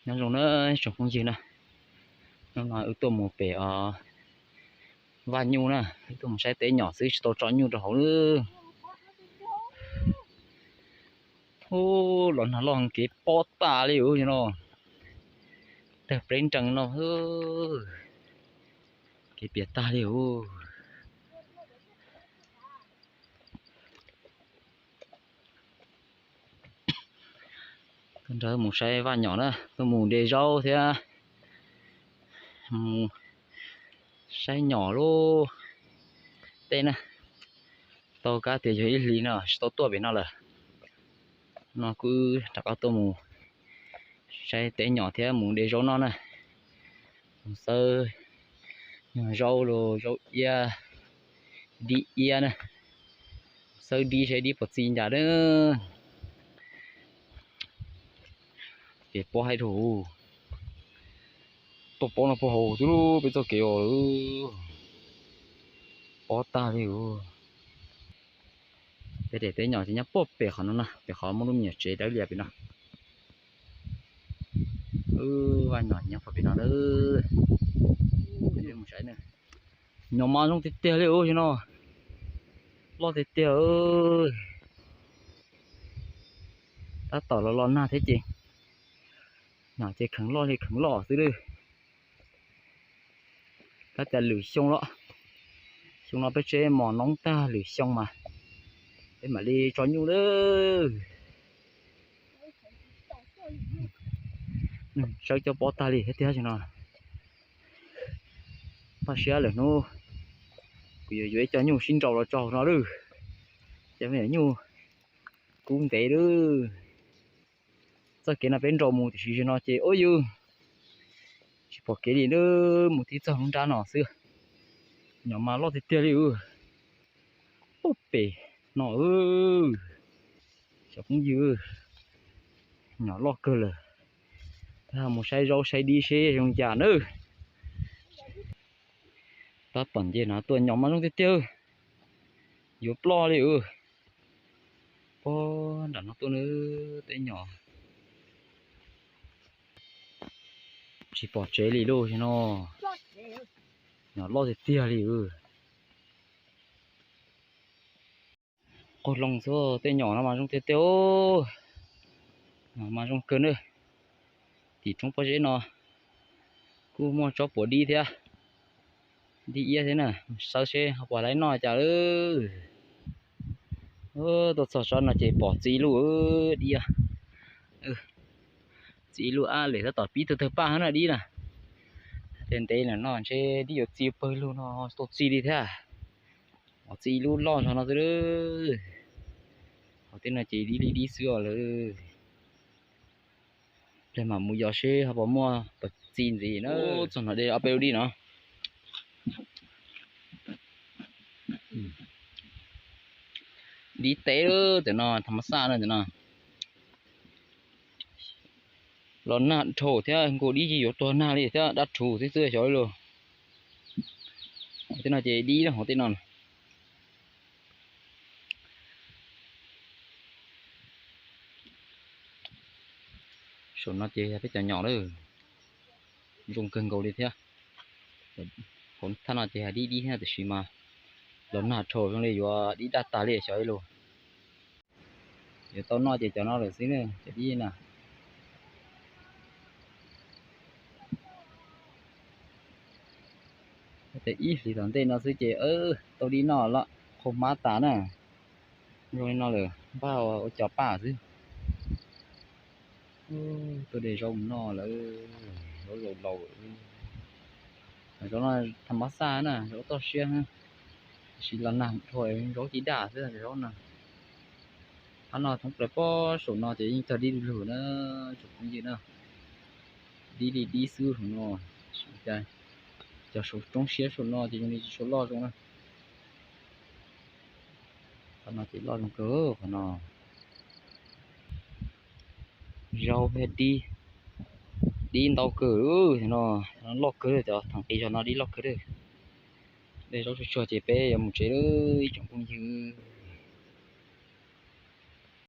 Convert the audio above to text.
Nyob zoo na tsoom phooj ywg na, hnub no wb tuaj mus pem os, vaj nyuj na, wb tuaj mus saib teb nyom xwb tsis tau tso nyuj rau hauv lawm. Ub, los nag loj kev pob tag li ub no, tawg pleb nrees no, kev piam tag li ub. Tuaj nrog mus saib vaj nyom na, tuaj mus de zaub thiab mus saib nyom lub teb na. Tau kab tias yog ib hlis no tsis tau tuaj pem no lawm. No kuv rov qab tuaj mus saib teb nyom thiab mus de zaub noj na. Mus xawb nyuag zaub los zaub iab, dib iab na. Xawb dib seb dib puas txi ncas na. Kev pob haib dhau. Tuaj pob no puag hauv xwb lub peb txoj kev os. Pob tag li. Peb daim teb nyom ces nyob puag pem qhov no na, pem qhov muaj lub me nyuam tsev dawb lias pem no. Vaj nyom nyob puag pem no lawm. Nyom mas zoo tiag tiag li ub no, loj tiag tiag. Tab tom los los nag thiab ces nyom ces kheev loj li kheev loj xwb lawm. Tab tias lwm xyoo los, xyoo no peb tseb mos noob tag, lwm xyoo mas peb mam li tso nyuj lawm. Sawb coj pob tag li thiab tiag no. Paj siab lawm hnub kuv yuav yuav ib co nyuj sib nraus los tso no lawm. Cov me nyuam nyuj kub ntev lawm. Txoj kev no peb nraus mus tiam sis zaum no ces ua yus tsis pom kev li lawm, mus tib txog lub nrab no xwb. Nyom mas loj tiag tiag li. Puag pem no, cov phooj ywg, nyom loj kawg lawm. Tab mus saib zaub saib dib seb zoo cas nawb. Tab tom nce no tuaj nyom mas zoo tiag tiag, yuav ploj li. Puag nram no tuaj na, teb nyom tsis pom tsev li lauj no. Nyom loj tiag tiag li. Qaug loo xwb, tej nyom no mas zoo tiag tiag. Mas zoo kawg na. Tim roob pob zeb no kuj muaj tsob puav dib thiab, dib iab thiab na. Xawb seb ho puas laib noj cas lawm. Tuaj txog tsob no ces pom txi lub dib. Txi lub ab lem tab tom pib tawg tawg paj na dib na. Tej ntev no ntshe dib yuav txi pawg lug no tau txi li thiab. Pom txi lub loj zog no xwb. Hauv tej no ces dib li dib xwb os lawm. Peb mam mus yos seb ho puas muaj puas txi ntxiv na. Txog no de ob peb lub dib no. Dib teb lawm tam no, tham mas xaj na tam no. Los nag dhau thiab nkaus dib ces yuav tuag nag li thiab dab rhuv xwb xwb xyov li. Tej no ces dib hauv tej no. Saum no ces yog peb cov nyom lawm, zoo kawg nkaus li thiab. Hauv thaj no ces yog dib dib thiab tiam sis mas los nag dhau zoo li yuav dib daj tag li xyov li. Yuav tau noj ces cov no lawm xwb na, cov dib na. Ib hlis tom ntej no xwb ces tau dib noj los qhau hmab tas na. Zoo li no lawm npaj ua cov paj xwb. Tuaj de zaub mus noj lawm, zaub laus laus. Zaub no tham mas xaj na, zaub toj siab, tiam sis los nag dhau zaub ci daj xwb zaub no. Qhov no thoob plaws pob saum no ces yeej cog dib du lug na, tsoom phooj ywg na. Dib li dib xwb saum no, cog saum roob siab saum no ces zoo li tsis tshua loj zoo na. Qhov no ces loj zoo kawg qhov no. Zaub thiab dib, dib ntau kawg no, loj kawg cov thaum qis zog no dib loj kawg. De zaub tsuag tsuag ces peb yuav mus tsev lawm ib tsoom phooj ywg.